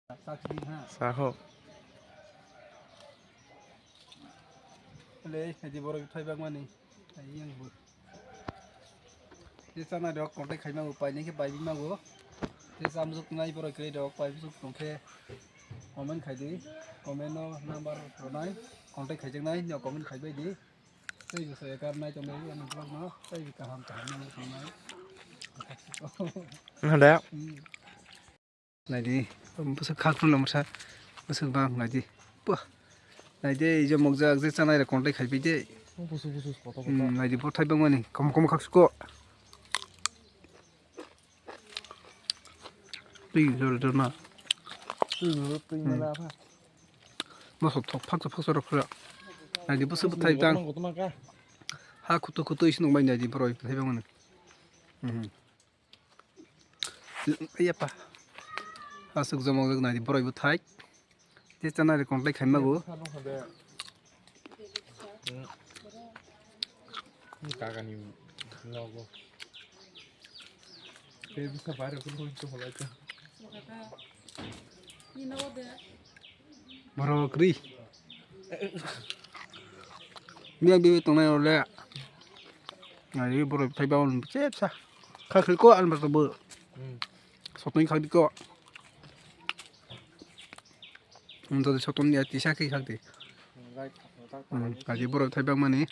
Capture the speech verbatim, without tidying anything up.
Sakho. Le, edi borok thai bak mani. Ai yang bu. Te chana rok contact khai mago, pai nai khe pai bi mago. Te cham juk nai borok kre rok pai juk tong khe comment khai di. Comment no number ronai contact khai jang nai no comment khai bai di. Tei bo sai kar nai tong nai ani vlog no tei kaham kaham nang tong nai. Hada. Hmm. Naidi, bwswk khak phano mwsa, bwswk bang naidi. Puh. Naidi, ei je mokjak je chanai rok contact khai pai de. Busu busu koto koto. Hmm, naidi, bo thai bang mani, kom kom khak suko. Twi jor jor na. Twi jor twi mela pha. Moso thok phak phak rok phra. Naidi, bwswk thai tang. Koto ma ka. Ha kutu kutu is nung bai naidi, bro, thai bang mani. Hmm. Yapa. Aswk jomok jak naidi boroi bwthai. Tei chana rwi contact khai mago. Kagani logo. Tei bwsa bai rok kunu hoi to holai to. Borok ri. Miya bibi tongnai role. Ari borok thai baon chepsa. Kha khil ko an ba bo. Hmm. Sotni khak di ko. Ang to sotni ya tisa khi khak di. Hmm, right. Hmm, kaji borok thai bang mani.